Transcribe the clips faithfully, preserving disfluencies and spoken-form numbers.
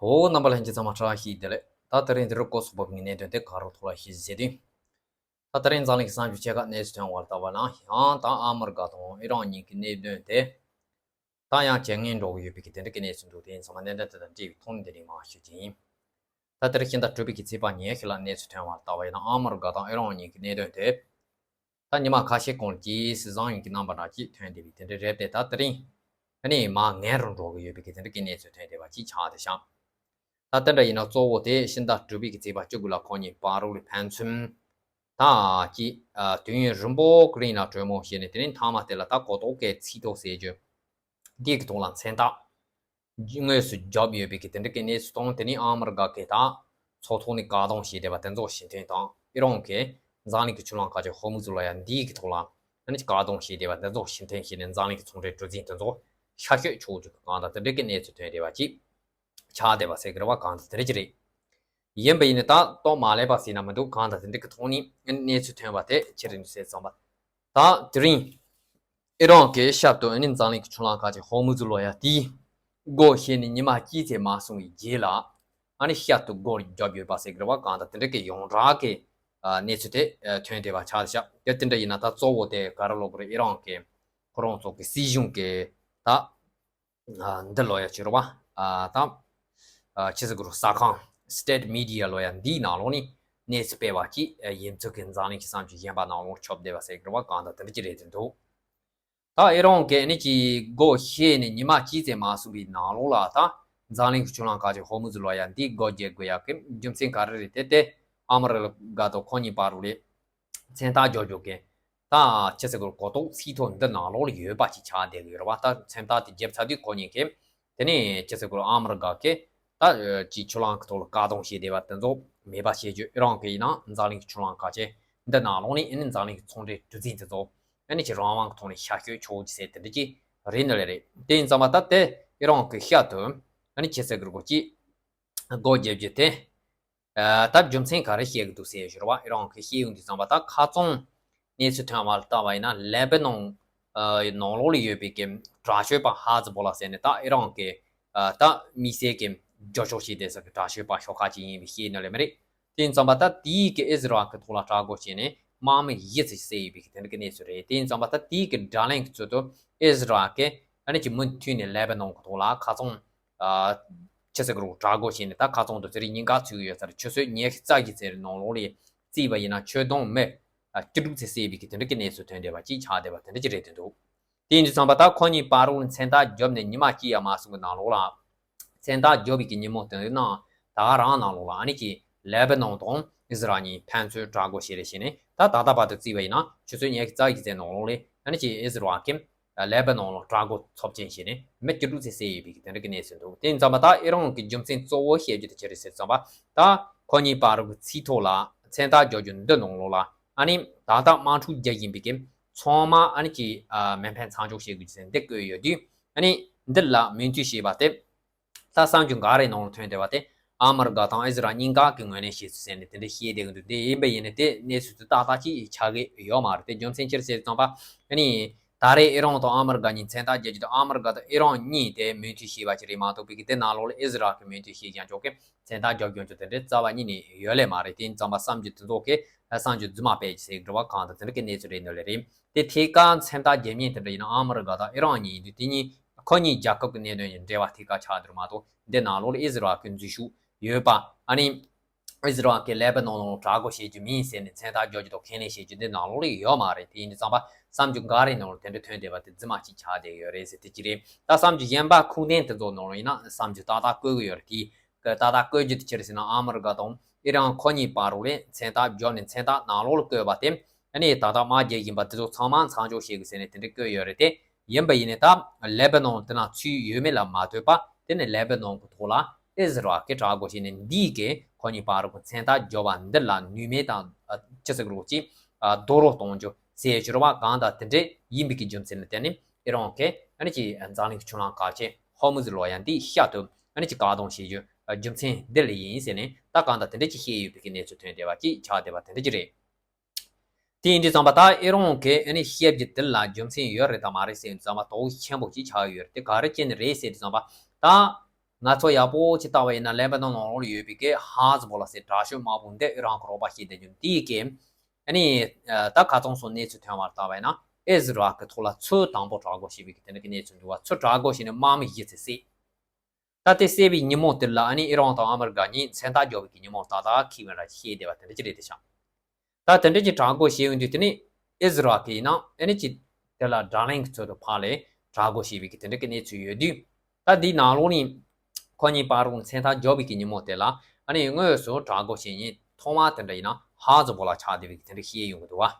བོད་རྣམ་པ་ལྷན་རྒྱས་ཚང་མ་བཀྲ་ཤིས་བདེ་ལེགས། ད་དེ་རིང་འདི་རུ་ཀོ་སོ་བབ་ཀྱི་གནད་དོན་དེ་ག་རུ་ཐོག་ལ་ཞིག་བཞེས་དུས། ད་དེ་རིང་འཛམ་གླིང་གི་གསར་འགྱུར་ཆེ་ཁག་གནས་ཚུལ་ཐོན་བར་ལྟ་བ་ན་ཡང་ད་ཨ་མི་རི་ཀ་དང་ཨི་རན་གཉིས་ཀྱི་གནད་དོན་དེ། ད་ཡང་ཇེ་ངན་འགྲོ་གི་ཡོད་པའི་གི་དེ་འདྲ་གི་གནས་ཚུལ་འདུག་དེ་ཡིན་ཚང་མ་གནད་དོན་དེ་དང་འབྲེལ་བའི་ཐོག་ནས་འདི་རིང་མར་ཞུ་རྒྱུ་ཡིན། ད་དེ་རིང་ཕྱི་ཟླ་དྲུག་པའི་གི་ཚེས་པ་ཉེར་བཞི་ལ་གནས་ཚུལ་ཐོན་བར་ལྟ་བ་ཡིན་ན་ཨ་མི་རི་ཀ་དང་ཨི་རན་གཉིས་ཀྱི་གནད་དོན་དེ། ད་ཉི་མ་ཁ་ཤས་གོང་ལ་ཇེ་ཟང་ཡོང་གི་རྣམ་པ་འདྲ་ཅིག་ཐོན་བསྡད་པའི་དེ་འདྲ་རེད་དེ། ད་དེ་རིང་ཨ་ནི་མར་ངན་རུ་འགྲོ་གི་ཡོད་པའི་གི་དེ་འདྲ་གི་གནས་ཚུལ་ཐོན་བསྡད་པ་ཅིག་ཆགས་བསྡད་ཤག་ད་དེ་འདྲ་ཡིན་ན་གཙོ་བོ་དེ་ཕྱི་ཟླ་དྲུག་པའི་གི་ཚེས་པ་བཅུ་དགུ་ལ་ཁོ་གཉིས་བར་རུ་ལ་ཕན་ཚུན་ད་ཅིག་ཨ་དུས་ཡུན་རིང་པོ་གི་རིང་ལ་གྲོས་མོལ་བྱས་ནས། དེ་རིང་མཐའ་མ་དེ་ལ་ད་གོ་རྟོགས་ཀྱི་ཚིག་ཐོ་ཟེར་རྒྱུ་འདི་གི་ཐོག་ལ་མཚན་རྟགས་དངོས་སུ་བརྒྱབ་ཡོད་པའི་གི་དེ་འདྲ་གི་གནས་ཚུལ་དང་། དེ་ནི་ཨ་མི་རི་ཀ་གི་ད་ཚོགས་ཐོག་ནས་བཀག་སྡོམ་བྱས་བསྡད་པ་དེ་ཚོ་ཕྱིར་འཐེན་དང་། ཨི་རན་གྱིས་འཛམ་གླིང་གི་ཆུ་ལྷག་མཁར་ཆེན་ཧོར་མུ་ཛི་ལོ་ཡ་འདི་གི་ཐོག་ལ་ཨ་ནི་བཀག་སྡོམ་བྱས་བསྡད་པ་དེ་ཚོ་ཕྱིར་འཐེན་བྱས་ནས་འཛམ་གླིང་གི་ཚོང་འབྲེལ་གྲུ་གཟིངས་དེ་ཚོ་ཤར་བསྐྱོད་ཆོག་རྒྱུ་གི་གང་ལྟར་དེ་འདྲ་གི་གནས་ཚུལ་ཐོན་བསྡད་པ་ཅིག་ཆགས་བསྡད་པ་ཟེར་གི་རེད་བ། གང་ལྟར་དེ་འདྲ་ཅིག་རེད། ཡིན་པ་ཡིན་ནའི་ད་ལྟོ་མ་ལེགས་པ་ཟེར་ན་མི་འདུག་གང་ལྟར་དེ་འདྲ་གི་ཐོག་ནས་གནས་ཚུལ་ཐོན་པ་དེ་ཅི་རེད་ཟེར་ཙམ་པ། ད་དེ་རིང་ཨི་རན་གྱིས་ཤར་དུ་ཨ་ནི་འཛམ་གླིང་གི་ཆུ་ལྷག་མཁར་ཆེན་ཧོར་མུ་ཛི་ལོ་ཡ་དེའི་སྒོ་ཕྱེ་ནས་ཉི་མ་གཅིག་ཙམ་མ་སོང་བའི་རྗེས་ལ་ཨ་ནི་ཤར་དུ་སྒོ་རྒྱབ་ཡོད་པ་ཟེར་གི་རེད་བ། གང་ལྟར་དེ་འདྲ་གི་ཡོངས་གྲགས་ཀྱི་གནས་ཚུལ་དེ་ཐོན་བསྡད་པ་ཆགས་བཞག་དེ་དེ་འདྲ་ཡིན་ན་ད་གཙོ་བོ་དེ་ག་རེ་ལབ་དགོས་རེད། ཨི་རན་གྱི་ཁོ་རང་ཚོ་གི་སྲིད་གཞུང་གི་ད། ཨ་འདི་ལོ་ཡ་ཅི་རེད་བ། ཨ་ད་ཨ་ཆི་ཟེར་དགོས་རེད། གསར་ཁང་State Media་ལོ་ཡ་འདིའི་ནང་ལོགས་ནས་གནས་ཚུལ་སྤེལ་བ་ཅིག་ཨ་ཡིན་ཚུལ་གྱི་འཛམ་གླིང་གི་གསར་འགྱུར་གཞན་པ་ནང་ལོགས་ཁྱབ་བསྡད་པ་ཟེར་གི་རེད་བ། གང་ལྟར་དེ་འདྲ་ཅིག་རེད་དེ་འདུག་ད་ཨི་རན་གྱིས་ཨ་ནི་ཅིག་སྒོ་ཕྱེ་ནས་ཉི་མ་གཅིག་ཙམ་མ་སོང་བའི་ནང་ལོགས་ལ་ད་འཛམ་གླིང་གི་ཆུ་ལྷག་མཁར་ཆེན་ཧོར་མུ་ཛི་ལོ་ཡ་འདི་སྒོ་རྒྱག་དགོས་ཡག་གི་རྒྱུ་མཚན་ག་རེ་རེད་དེ། དེ་ཨ་མི་རི་ཀ་དང་ཁོ་གཉིས་བར་དུ་ལས་མཚན་རྟགས་རྒྱག་རྒྱུ་གི་ད་ཆི་ཟེར་དགོས་རེད། གོ་རྟོགས་ཚིག་ཐོ་འདི་ནང་ལོགས་ལ་ཡོད་པ་ཅིག་ཆགས་བསྡད་ཀྱི་ཡོད་རེད་བ། ད་མཚན་རྟགས་དེ་བརྒྱབ་ཚར་དུས་ཁོ་གཉིས་ཀྱིས་དེ་ནས་ཆི་ཟེར་དགོས་རེད། ཨ་མི་རི་ཀ་གིས་ད་ཅིག་ཆུ་ལྷག་གི་ཐོག་ལ་བཀག་སྡོམ་བྱས་བསྡད་པ་དེ་ཚོ་མེད་པ་བྱེད་རྒྱུ། ཨི་རན་གྱིས་ཡིན་ན་འཛམ་གླིང་གི་ཆུ་ལྷག་མཁར་ཆེན་འདི་ནང་ལོགས་ནས་ཨ་ནི་འཛམ་གླིང་གི་ཚོང་འབྲེལ་གྲུ་གཟིངས་དེ་ཚོ་ཨ་ནི་ཅིག་རང་དབང་གི་ཐོག་ནས་ཤར་བསྐྱོད་ཆོག་རྒྱུ་ཟེར་དེ་འདྲ་ཅིག་རེད་ནི་ལས་རེད། དེ་ཡིན་ཙང་མ་ད་དེ་ཨི་རན་གྱིས་ཤར་དུ་ཨ་ནི་ཆི་ཟེར་དགོས་རེད། ཅིག་སྒོ་རྒྱབ་རྒྱུ་དེ། ཨ་ད་རྒྱུ་མཚན་ག་རེ་བཤད་ཀྱི་འདུག་ཟེར་ཞུ་རོགས། ཨི་རན་གྱིས་བཤད་ཡོང་དུས་ཙམ་པ་ད་ཁ་རྩང་གནས་ཚུལ་ཐོན་པ་ལ་ལྟ་བ་ཡིན་ན་ལེ་པ་ནོན་ཨ་ནང་ལོགས་ལ་ཡོད་པའི་གི་དྲག་སྤྱོད་པ་ཧ་ཛི་བོ་ལ་ཟེར་ནས་ད་ཨི་རན་གྱི་ཨ་ད་དམིགས་བསལ་གྱི་སྐྱོབ་ཕྱོགས་ཤིག་བསྡད་ས་གི་དྲག་སྤྱོད་པ་ཤོག་ཁག་ཅིག་ཡིན་པའི་བཤད་ནི་ལས་མ་རེད། དེ་ཡིན་ཙམ་པ་ད་དེའི་གི་ཨི་ཟི་རལ་གྱི་ཐོག་ལ་དྲག་རྒོལ་བྱས་ནས་དམག་མི་བཞི་ཙམ་བསད་ཡོད་པའི་གི་དེ་འདྲ་གི་གནས་ཚུལ་རེད། དེ་ཡིན་ཙམ་པ་ད་དེའི་གི་དགྲ་ལན་གྱི་ཚུལ་དུ་ཨི་ཟི་རལ་གྱིས་ཨ་ནི་ཅིག་མུ་མཐུད་ནས་ལེ་པ་ནོན་གྱི་ཐོག་ལ་ཁ་རྩང་ཨ་ཆི་ཟེར་དགོས་རེད། དྲག་རྒོལ་བྱས་ནས་ད་ཁ་རྩང་དུ་ཚེ་རིང་ཉིན་ག་ཚུད་ཀྱི་ཡོད་ས་རེད། ཆུ་ཚོད་ཉི་ཤུ་རྩ་བཞི་ཙམ་རེ་ནང་ལོགས་ལ་བརྩིས་པ་ཡིན་ན་ཆོས་དོན་མི་ཨ་བཅུ་དྲུག་ཙམ་བསད་པའི་གི་དེ་འདྲ་གི་གནས་ཚུལ་ཐོན་བསྡད་པ་ཅིག་ཆགས་བསྡད་པ་དེ་འདྲ་ཅིག་རེད་དེ་འདུག་དེ་ཡིན་དུས་ཙམ་པ་ད་ཁོ་གཉིས་བར་དུ་མཚན་རྟགས་བརྒྱབ་ནས་ཉི་མ་གཅིག་ཡང་མ་སོང་གི་ནང་ལོགས་ལ། མཚན་རྟགས་བརྒྱབ་པའི་གི་ཉིན་མོ་དེ་ནང་ད་ག་རང་ནང་ལོགས་ལ་ཨ་ནི་ཅིག་ལེ་པ་ནོན་དང་ཨི་ཟི་རལ་གཉིས་ཕན་ཚུན་དྲག་རྒོལ་བྱས་རེ་བྱས་ནས། ད་ད་ལྟ་བར་དུ་བརྩིས་པ་ཡིན་ན་ཆུ་ཚོད་ཉི་ཤུ་རྩ་བཞི་ཙམ་ནང་ལོགས་ལ་ཨ་ནི་ཅིག་ཨི་ཟི་རལ་གྱིས་ལེ་པ་ནོན་ལ་དྲག་རྒོལ་ཚབས་ཆེན་བྱས་ནས་མི་བཅུ་དྲུག་ཙམ་བསད་ཡོད་པའི་གི་དེ་འདྲ་གི་གནས་ཚུལ་འདུག་དེ་ཡིན་ཙམ་པ་ད་ཨི་རན་གྱི་རྒྱུ་མཚན་གཙོ་བོ་བཤད་རྒྱུ་དེ་ཅི་རེད་ཟེར་ཙམ་པ། ད་ཁོ་གཉིས་བར་དུ་ཚིག་ཐོ་ལ་མཚན་རྟགས་རྒྱག་རྒྱུ་འདི་ནང་ལོགས་ལ་ཨ་ནི་ད་ལྟ་དམག་འཁྲུག་རྒྱག་བཞིན་པའི་གི་ཚང་མ་ཨ་ནི་ཅིག་ཨ་མེ་འཕེན་མཚམས་འཇོག་བྱེད་དགོས་ཟེར་འདི་བཀོད་ཡོད་དུས། ཨ་ནི་འདི་ལ་མོས་མཐུན་བྱས་པ་དེ་ད་གསར་འགྱུར་འགའ་རེ་ནང་ལ་ཐོན་བསྡད་པ་དེ་ཨ་མི་རི་ཀ་དང་ཨི་ཟི་རལ་གཉིས་ཀ་གི་ངོས་ནས་བྱས་ཚུལ་ཟེར་ནས་དེ་འདྲ་བཤད་བསྡད་ཀྱི་འདུག་དེ་ཡིན་པ་ཡིན་ན་དེ་གནས་ཚུལ་དེ་ཏག་ཏག་ཅིག་ཆགས་ཀྱི་ཡོད་མ་རེད། དེ་རྒྱུ་མཚན་ཅི་རེད་ཟེར་ཙམ་པ། ཨ་ནི་ད་རེས་ཨི་རན་དང་ཨ་མི་རི་ཀ་གཉིས་མཚན་རྟགས་རྒྱག་རྒྱུ་དང་། ཨ་མི་རི་ཀ་དང་ཨི་རན་གཉིས་དེ་མོས་མཐུན་བྱས་པ་ཅིག་རེད་མ་གཏོགས་པའི་གི་དེ་ནང་ལོགས་ལ་ཨི་ཟི་རལ་གྱིས་མོས་མཐུན་བྱས་ཀྱང་ཆོག་གི་མཚན་རྟགས་རྒྱག་རྒྱུ་དེ་འདྲ་རྩ་བ་ཉིད་ནས་ཡོད་ལེ་མ་རེད། དེ་ཡིན་ཙམ་པ་གསར་འགྱུར་དེ་ཚོ་གི་གསར་འགྱུར་རྫུན་མ་སྤེལ་ཟེར་འགྲོ་བ་གང་དང་དེ་འདྲ་གི་གནས་ཚུལ་རེད་འདུག་ལེ་རེད། དེ་ཐད་ཀར་མཚན་རྟགས་རྒྱག་མཁན་དེ་འདྲ་ཡིན་ན་ཨ་མི་རི་ཀ་དང་ཨི་རན་གཉིས་ཡིན་དུས། དེ་གཉིས་ཁོ་གཉིས་རྒྱལ་ཁབ་ཀྱི་གནད་དོན་ཡིན་འབྲེལ་བ་ཐད་ཀར་ཆགས་འདུག་མ་གཏོགས། འདི་ནང་ལོགས་ལ་ཨི་ཟི་རལ་གྱི་འཛུལ་ཞུགས་ཡོད་པ། ཨ་ནི་ཨི་ཟི་རལ་གྱིས་ལེ་པ་ནོན་ལ་དྲག་རྒོལ་བྱེད་རྒྱུ་མིན་ཟེར་ནས་མཚན་རྟགས་རྒྱག་རྒྱུ་དང་ཁས་ལེན་བྱེད་རྒྱུ་འདི་ནང་ལོགས་ལ་ཡོད་མ་རེད། དེ་ཡིན་དུས་ཙམ་པ་གསར་འགྱུར་འགའ་རེ་ནང་ལ་དེ་འདྲ་ཐོན་བསྡད་པ་དེ་རྫུན་མ་ཅིག་ཆགས་བསྡད་ཡོད་རེད་ཟེར་དེ་ཅི་རེད། ད་གསར་འགྱུར་གཞན་པ་ཁུངས་ལྡན་དེ་ཚོ་ནང་ལ་ཡིན་ན་གསར་འགྱུར་ཏག་ཏག་བཀོད་ཀྱི་ཡོད་རེད། དེ་ཏག་ཏག་བཀོད་རྒྱུ་དེ་ཅི་རེད་ཟེར་ན། ཨ་མི་རི་ཀ་དང་ཨི་རན་ཁོ་གཉིས་བར་དུ་ལ་མཚན་རྟགས་བརྒྱབ་ནས་མཚན་རྟགས་ནང་ལོགས་ལ་བཀོད་པ་དེ། ཨ་ནི་ད་ལྟ་དམག་རྒྱག་བཞིན་པ་དེ་ཚོ་ཚང་མ་མཚམས་འཇོག་བྱེད་དགོས་ཟེར་ནས་དེ་འདྲ་བཀོད་ཡོད་རེད་དེ། ཡིན་པ་ཡིན་ནའི་ད་ལེ་པ་ནོན་དེ་ན་ཚུད་ཡོད་མེད་ལ་མ་ལྟོས་པ། དེ་ནས་ལེ་པ་ནོན་གྱི་ཐོག་ལ་ཨི་ཟི་རལ་གྱིས་དྲག་རྒོལ་བྱས་ནས་འདིས་ཀྱིས་ཁོ་གཉིས་བར་གྱི་མཚན་རྟགས་བརྒྱབ་པ་འདི་ལ་ནུས་མེད་དང་ཨ་ཅི་ཟེར་དགོས་རེད། ཅིག་ཨ་རྡོག་རོལ་གཏོང་རྒྱུ་ཟེར་ཞུ་རོགས་པ་གང་དང་དེ་འདྲ་ཡིན་པའི་གི་རྒྱུ་མཚན་ལ་བརྟེན་ནས་ཨི་རན་གྱིས་ཨ་ནི་ཅིག་འཛམ་གླིང་གི་ཆུ་ལྷག་མཁར་ཆེན་ཧོར་མུ་ཛི་ལོ་ཡ་འདི་ཤར་དུ་ཨ་ནི་ཅིག་བཀག་སྡོམ་བྱེད་རྒྱུ་རྒྱུ་མཚན་འདི་ལ་ཡིན་ཟེར་ནས་ད་གང་དང་དེ་འདྲ་ཅིག་བཤད་ཡོད་པའི་གི་གནས་ཚུལ་ཐོན་བསྡད་པ་ཅིག་ཆགས་བསྡད་པ་དེ་འདྲ་ཅིག་རེད། དེ་ཡིན་དུས་ཙམ་པ་ད་ཨི་རན་གྱིས་ཨ་ནི་བཤད་རྒྱུ་དེ་ལ་རྒྱུ་མཚན་ཡོད་རེད་དམ་མ་རེད་ཟེར་དུས་ཙམ་པ་དོགས་ཆེན་པོ་ཅིག་ཆགས་ཡོད་རེད། དེ་ག་རེ་བྱས་ནས་རེད་ཟེར་དུས་ཙམ་པ་ད་ ང་ཚོ་ཡག་པོ་ཅིག་བལྟ་བ་ཡིན་ན་ལེ་པ་ནོན་ནང་ལོགས་ལ་ཡོད་པའི་གི་ཧ་ཛི་བོ་ལ་ཟེར་དྲག་ཤོས་དམག་དཔུང་འདི་ཨི་རན་གྱི་རོགས་པ་བྱེད་བསྡད་རྒྱུ་འདི་གི་ཨ་ནི་ད་ཁ་ཚང་སོང་གནས་ཚུལ་ཐོན་བར་བལྟ་བ་ཡིན་ན་ཨི་ཟི་རལ་གྱི་ཐོག་ལ་ཚུར་དང་པོ་དྲག་རྒོལ་བྱས་པའི་གི་དེ་འདྲ་གི་གནས་ཚུལ་འདུག་བ། ཚུར་དྲག་རྒོལ་བྱས་ནས་དམག་མི་བཞི་ཙམ་བསད། ད་དེ་བསད་པའི་ཉིན་མོ་དེ་ལ་ཨ་ནི་ཨི་རན་དང་ཨ་མི་རི་ཀ་གཉིས་མཚན་རྟགས་རྒྱག་པའི་གི་ཉིན་མོ་ཏག་ཏག་འཁེལ་བའི་ར་བཤད་བསྡད་པ་དེ་འདྲ་ཅིག་རེད་དེ་ཤག་ད་དེ་འདྲ་ཅིག་དྲག་རྒོལ་བྱས་ཡོང་དུས་དེ་ནི་ཨི་ཟི་རལ་གྱི་ཡིན་ན་ཨ་ནི་ཅིག་དེ་ལ་དགྲ་ལན་གྱི་ཚུལ་དུ་ཕར་ལ་དྲག་རྒོལ་བྱས་པའི་གི་དེ་འདྲ་གི་གནས་ཚུལ་ཡོད་དུས། ད་འདིའི་ནང་ལོགས་ནས་ཁོ་གཉིས་བར་དུ་མཚན་རྟགས་རྒྱག་པའི་གི་ཉིན་མོ་དེ་ལ་ཨ་ནི་དངོས་སུ་དྲག་རྒོལ་བྱེད་མཁན་ཐོག་མ་དེ་འདྲ་ཡིན་ན་ཧ་ཛི་བོ་ལ་ཆགས་བསྡད་པའི་གི་དེ་འདྲ་བཤད་ཡོང་གི་འདུག་བ།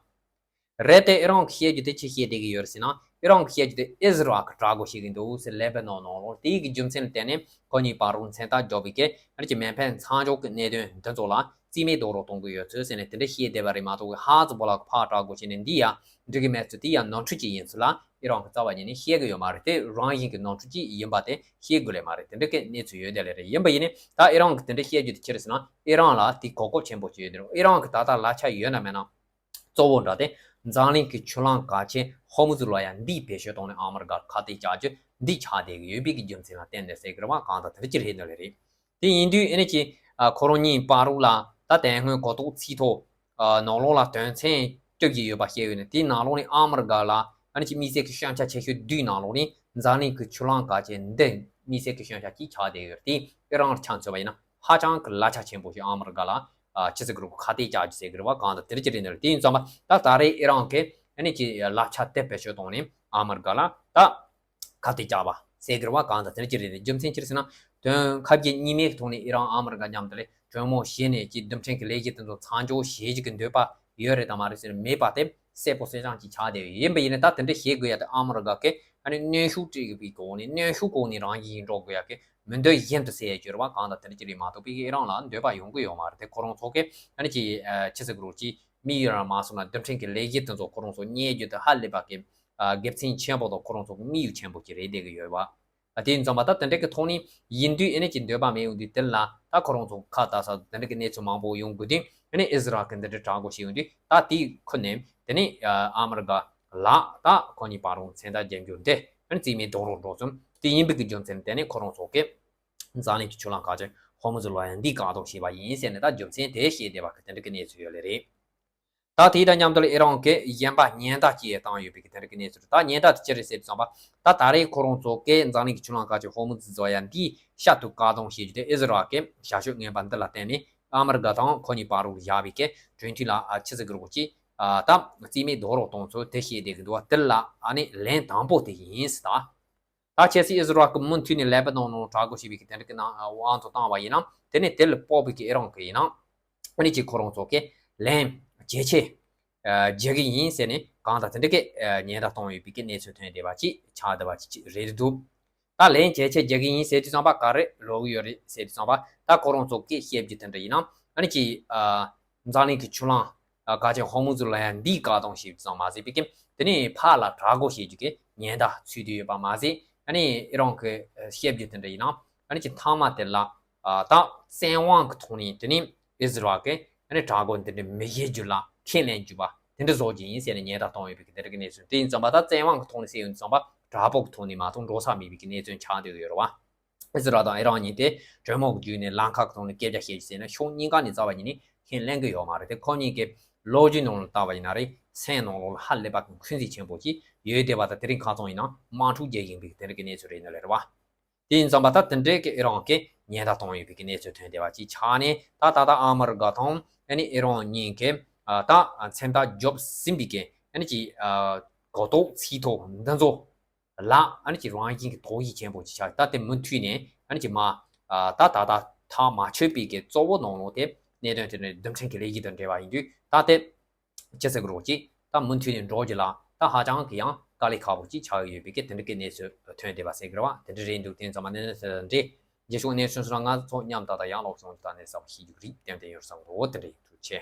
རེད་དེ་ཨི་རན་གྱི་བཤད་རྒྱུ་དེ་ཅི་བཤད་བསྡད་ཀྱི་ཡོད་རེད་ཟེར་ན། ཨི་རན་གྱི་བཤད་རྒྱུ་དེ་ཨི་ཟི་རལ་གྱིས་དྲག་རྒོལ་བྱེད་ཀྱི་འདུག་ཟེར། ལེ་པ་ནོན་ནང་ལོགས་དེའི་གི་རྒྱུ་མཚན་ལ་བརྟེན་ནས་ཁོ་གཉིས་བར་དུ་མཚན་རྟགས་རྒྱག་པའི་གི་ཨ་ནི་ཅིག་མེ་འཕེན་མཚམས་འཇོག་གི་གནད་དོན་འདི་ཚོ་ལ་རྩིས་མེད་རྡོག་རོལ་གཏོང་གི་ཡོད་ཚུལ་ཟེར་ནས་དེ་འདྲ་བཤད་བསྡད་པ་རེད་མ་གཏོགས། ཧ་ཛི་བོ་ལ་གིས་ཕར་དྲག་རྒོལ་བྱས་ནས་འདི་ཡ་འགྲིག་གི་མེད་ཚུལ་དེ་ཡ་ནོར་འཁྲུལ་ཅིག་ཡིན་ཚུལ་ལ་ཨི་རན་གྱིས་རྩ་བ་ཉིད་ནས་བཤད་གི་ཡོད་མ་རེད། དེ་རང་བཞིན་གྱི་ནོར་འཁྲུལ་ཅིག་ཡིན་པ་དེ་བཤད་དགོས་ལེ་མ་རེད། དེ་འདྲ་གི་གནས་ཚུལ་ཡོད་བསྡད་ལེ་རེད། ཡིན་པ་ཡིན་ནའི་ད་ཨི་རན་གྱིས་དེ་འདྲ་བཤད་རྒྱུ་དེ་ཅི་རེད་ཟེར་ན། ཨི་རན་ལ་དེ་གོ་སྐབས་ཆེན་པོ་ཅིག་ཡོད་དེ་རེད། ཨི་རན་གྱི་ད་ལྟ་ལག་ཆ་ཡོད་ན་མེད་ན། གཙོ་བོ་འདྲ་དེ་འཛམ་གླིང་གི་ཆུ་ལམ་གལ་ཆེན་ཧོར་མུ་ཛི་ལ་ཡ་འདི་བེད་སྤྱོད་གཏོང་ནས་ཨ་མི་རི་ཀར་ཁ་གཏད་བཅག་རྒྱུ་འདི་ཆགས་བསྡད་ཀྱི་ཡོད་པའི་གི་རྒྱུ་མཚན་ལ་བརྟེན་ནས་ཟེར་གི་རེད་བ། གང་ལྟར་དེ་འདྲ་ཅིག་རེད་འདོད་ལེ་རེད། དེ་ཡིན་དུས་ཨ་ནི་ཅིག་ཁོ་རང་གཉིས་བར་དུ་ལ་ད་དེ་སྔོན་གོ་རྟོགས་ཚིག་ཐོ་ནང་ལོགས་ལ་དོན་ཚན་བཅུ་བཞི་ཡོད་པ་བཤད་ཡོད་ནས། དེའི་ནང་ལོགས་ནས་ཨ་མི་རི་ཀ་ལ་ཨ་ནི་ཅིག་དམིགས་བསལ་གྱི་ཤན་ཆ་ཆེ་ཤོས་བསྡུས་ནང་ལོགས་ནས་འཛམ་གླིང་གི་ཆུ་ལམ་གལ་ཆེན་འདི་དམིགས་བསལ་གྱི་ཤན་ཆ་གཅིག་ཆགས་བསྡད་ཡོད་རེད། དེ་ཨི་རན་ཆ་མཚོན་པ་ཡིན་ན་ཧ་ཅང་གི་ལག་ཆ་ཆེན་པོ་ཞིག་ཨ་མི་རི་ཀ་ལ་ཨ་ཅི་ཟེར་གི་རེད། ཁ་གཏད་བཅག་རྒྱུ་ཟེར་གི་རེད་བ། གང་ལྟར་དེ་འདྲ་ཅིག་རེད་འདོད་ལེ། དེ་ཡིན་ཙང་པ་ད་ད་རེས་ཨི་རན་གྱིས་ཨ་ནི་ཅིག་ལག་ཆ་དེ་བེད་སྤྱོད་བཏང་ནས་ཨ་མི་རི་ཀ་ལ་ད་ཁ་གཏད་བཅག་པ་ཟེར་གི་རེད་བ། གང་ལྟར་དེ་འདྲ་ཅིག་རེད་འདོད་ལེ། རྒྱུ་མཚན་ཅི་རེད་ཟེར་ན། དོན་ཁ་གྱེས་གཉིས་མེད་ཀྱི་ཐོག་ནས་ཨི་རན་ཨ་མི་རི་ཀ་མཉམ་དུ་ལ་གྲོས་མོལ་བྱས་ནས་ཅིག་རྡུལ་ཕྲན་གྱི་ལས་གཞི་དེ་ཚོ་མཚམས་འཇོག་བྱེད་རྒྱུ་གི་འདོད་པ་ཡོད་རེད་དམ་མ་རེད་ཟེར་ན། མེད་པ་དེ་གསལ་པོ་གསལ་རྐྱང་ཅིག་ཆགས་བསྡད་ཡོད། ཡིན་པ་ཡིན་ན་ད་དེ་འདྲ་བྱེད་དགོས་ཡ་དེ་ཨ་མི་རི་ཀ་གིས་ཨ་ནི་གནོན་ཤུགས་སྤྲད་པའི་སྒོ་ནས། གནོན་ཤུགས་སྒོ་ནས་རང་བཞིན་གྱིས་འགྲོ་དགོས་ཡ་གི་མི་འདོད་བཞིན་དུ་ཟེར་ཡ་ཅིག་ཡོད་རེད་བ། གང་ལྟར་དེ་འདྲ་ཅིག་རེད་མ་གཏོགས་པའི་ཨི་རན་ལ་འདོད་པ་ཡོང་གི་ཡོད་མ་རེད། དེ་ཁོ་རང་ཚོ་གིས་ཨ་ནི་ཅིག་ཨ་ཅི་ཟེར་གི་རེད། ཅིག་དམིགས་ཡུལ་རང་མ་སོང་ན་རྡུལ་ཕྲན་གྱི་ལས་གཞི་དེ་ཚོ་ཁོ་རང་ཚོ་གཉེར་རྒྱུ་དེ་ཧ་ལས་པ་གི་ཨ་དགེ་མཚན་ཆེན་པོ་དང་ཁོ་རང་ཚོ་གི་དམིགས་ཡུལ་ཆེན་པོ་ཅིག་རེད་བསྡད་ཀྱི་ཡོད་རེད་བ། ཨ་དེ་ཡིན་ཙང་པ་ད་དེ་འདྲ་གི་ཐོག་ནས་ཡིན་དུས་ཨ་ནི་ཅིག་འདོད་པ་མེད་ཡོང་དུས། དེ་ལ་ད་ཁོ་རང་ཚོ་ཁ་ལྟ་ས་དེ་འདྲ་གི་གནས་ཚུལ་མང་པོ་ཡོང་དགོས་དུས། ཨ་ནི་ཨི་ཟི་རལ་གྱིས་འདི་འདྲ་དྲག་རྒོལ་བྱས་ཡོང་དུས། ད་དེ་ཁུར་ནས་དེ་ནས་ཨ་མི་རི་ཀ་ལ་ད་ཁོ་གཉིས་བར་དུ་མཚན་རྟགས་རྒྱག་རྒྱུ་འདི་ཨ་ནི་རྩིས་མེད་རྡོག་རོལ་འགྲོ་ཚུལ་དེ་ཡིན་པའི་གི་རྒྱུ་མཚན་དེ་ནས་ཁོ་རང་ཚོ་གིས་འཛམ་གླིང་གི་ཆུ་ལམ་གལ་ཆེན་ཧོར་མུ་ཛི་ལ་ཡ་འདི་བཀག་སྡོམ་བྱས་པ་ཡིན་ཟེར་ནས་ད་རྒྱུ་མཚན་དེ་བཤད་བསྡད་པ་གི་དེ་འདྲ་གི་གནས་ཚུལ་ཡོད་ལེ་རེད། ད་དེ་དང་མཉམ་དུ་ལ་ཨི་རན་གྱིས་གཞན་པ་ཉེན་བརྡ་ཅིག་བཏང་ཡོད་པའི་གི་དེ་འདྲ་གི་གནས་ཚུལ་རེད། ད་ཉེན་བརྡ་དེ་ཅི་རེད་ཟེར་དུས་ཙམ་པ། ད་ད་རེས་ཁོ་རང་ཚོ་གིས་འཛམ་གླིང་གི་ཆུ་ལམ་གལ་ཆེན་ཧོར་མུ་ཛི་ལ་ཡ་འདི་ཤར་དུ་བཀག་སྡོམ་བྱེད་རྒྱུ་དེ་ཨི་ཟི་རལ་གྱིས་ཞབས་ཞུ་ངན་པ་འདི་ལ་བརྟེན་ནས་ཨ་མི་རི་ཀ་དང་ཁོ་གཉིས་བར་དུ་བཞག་པའི་གི་གྲོས་མཐུན་ལ་ཨ་ཅི་ཟེར་གི་རེད། ཅིག་ཨ་ད་རྩིས་མེད་རྡོག་རོལ་གཏོང་ཚུལ་དེ་བཤད་བསྡད་གི་འདུག་བ། དེ་ལ་ཨ་ནི་ལན་དང་པོ་དེ་ཡིན་ཟེར་ད། ད་ཁྱེད་ཚོས་ཨི་ཟི་རལ་གྱིས་མུ་མཐུད་ནས་ལེ་པ་ནོན་ནང་དྲག་རྒོལ་བྱས་པའི་གི་དེ་འདྲ་གི་ནང་དབང་དུ་བཏང་བ་ཡིན་ན། དེ་ནས་དེ་ལ་དཔག་པའི་གི་ཨི་རན་གྱིས་ཡིན་ན་ཨ་ནི་ཅིག་ཁོ་རང་ཚོ་གིས་ལན་ཇེ་ཆེ་ཨ་རྒྱག་གི་ཡིན་ཟེར་ནས་གང་ལྟར་དེ་འདྲ་གི་ཨ་ཉེན་བརྡ་བཏང་ཡོད་པའི་གི་གནས་ཚུལ་ཐོན་བསྡད་པ་ཅིག་ཆགས་བསྡད་པ་ཅིག་རེད་འདུག་ད་ལན་ཇེ་ཆེ་རྒྱག་གི་ཡིན་ཟེར་དུས་ཙམ་པ་ག་རེ་ལབ་ཀྱི་ཡོད་རེད་ཟེར་དུས་ཙམ་པ། ད་ཁོ་རང་ཚོ་གིས་བཤད་རྒྱུ་དེ་འདྲ་ཡིན་ན་ཨ་ནི་ཅིག་ཨ་འཛམ་གླིང་གི་ཆུ་ལམ་ཨ་གལ་ཆེན་ཧོར་མུ་ཛི་ལ་ཡ་འདི་བཀག་སྡོམ་བྱས་ཙམ་མ་ཟད་པའི་གི་དེ་ནས་ཕར་ལ་དྲག་རྒོལ་བྱེད་རྒྱུ་གི་ཉེན་བརྡ་ཚུད་དུ་ཡོད་པ་མ་ཟད། ཨ་ནི་ཨི་རན་གྱིས་བཤད་རྒྱུ་དེ་འདྲ་ཡིན་ན་ཨ་ནི་ཅིག་མཐའ་མ་དེ་ལ་ཨ་ད་བཙན་དབང་གི་ཐོག་ནས་དེ་ནས་ཨི་ཟི་རལ་གྱིས་ཨ་ནི་དྲག་རྒོལ་འདི་འདྲ་མི་བྱེད་རྒྱུ་ལ་ཁས་ལེན་རྒྱུ་བ་དེ་འདྲ་བཟོ་རྒྱུ་ཡིན་ཟེར་ནས་ཉེན་བརྡ་བཏང་ཡོད་པའི་གི་དེ་འདྲ་གི་གནས་ཚུལ། དེ་ཡིན་ཙམ་པ་ད་བཙན་དབང་གི་ཐོག་ནས་ཟེར་ཡོང་དུས་ཙམ་པ་དྲག་པོ་གི་ཐོག་ནས་མ་གཏོགས་འགྲོ་ས་མེད་པའི་གི་གནས་ཚུལ་ཆགས་བསྡད་ཡོད་རེད་བ། ཨི་ཟི་རལ་དང་ཨི་རན་གཉིས་དེ་གྲོས་མོལ་གྱི་བརྒྱུད་ནས་ལམ་ཁ་གི་ཐོག་ནས་སྐད་ཆ་བཤད་རྒྱུ་ཟེར་ན་ཕྱོགས་གཉིས་ཀ་ནས་རྩ་བ་ཉིད་ནས་ཁས་ལེན་གྱི་ཡོད་མ་རེད། དེ་ཁོ་གཉིས་ཀྱི་ལོ་རྒྱུས་ནང་ལ་བལྟ་བ་ཡིན་ན་རེད། སེམས་ནང་ལོགས་ལ་ཧ་ལས་པ་གི་འཁོན་འཛིན་ཆེན་པོ་ཅིག་ཡོད་བསྡད་པ་དང་། དེ་རིང་ཁ་སང་ཡིན་ན་དམག་འཁྲུག་བརྒྱབ་ཡིན་པའི་དེ་འདྲ་གི་གནས་ཚུལ་རེད་ནི་ལེ་རེད་བ། དེ་ཡིན་ཙང་པ་ད་དེ་འདྲའི་གི་ཨི་རན་གྱིས་ཉེན་བརྡ་བཏང་ཡོད་པའི་གི་གནས་ཚུལ་ཐོན་བསྡད་པ་ཅིག་ཆགས་ནས། ད་ད་ལྟ་ཨ་མི་རི་ཀ་དང་ཨ་ནི་ཨི་རན་གཉིས་ཀྱིས་ཨ་ད་མཚན་རྟགས་བརྒྱབ་ཟིན་པའི་གི་ཨ་ནི་ཅིག་ཨ་གོ་རྟོགས་ཚིག་ཐོ་འདི་ཚོ་ལ་ཨ་ནི་ཅིག་རང་བཞིན་གྱི་དོགས་གཞི་ཆེན་པོ་ཅིག་ཆགས། ད་དེ་མུ་མཐུད་ནས་ཨ་ནི་ཅིག་མ་ཨ་ད་ད་ད་ཐག་མ་ཆོད་པའི་གི་གཙོ་བོ་ནང་ལོགས་དེ་གནད་དོན་དེ་ནི་རྡུལ་ཕྲན་གྱི་ལས་གཞི་དང་འབྲེལ་བ་ཡིན་དུས། ད་དེ་ཅི་ཟེར་གི་རེད། ཅིག་ད་མུ་མཐུད་ནས་འགྲོ་རྒྱུ་ལ་ད་ཧ་ཅང་གི་ཡང་དཀའ་ལས་ཁག་པོ་ཅིག་ཆགས་ཡོད་པའི་གི་དེ་འདྲ་གི་གནས་ཚུལ་ཐོན་བསྡད་པ་ཟེར་གི་རེད་བ། དེ་འདྲ་རེད་འདུག་དེ་ཡིན་ཙང་མ་གནས་ཚུལ་དང་འབྲེལ། རྗེས་ཕྱོགས་གནས་ཚུལ་སོགས་ལ་ང་ཚོ་མཉམ་དུ་ད་ཡང་ལོག་སོང་དུ་ད་གནས་ཚུལ་ཞིག་རྒྱུགས་རིགས་ཏན་ཏན་ཡོད་བསམ་གི་འདུག་དེ་འདྲ་ཡིན། ཐུགས་རྗེ་ཆེ།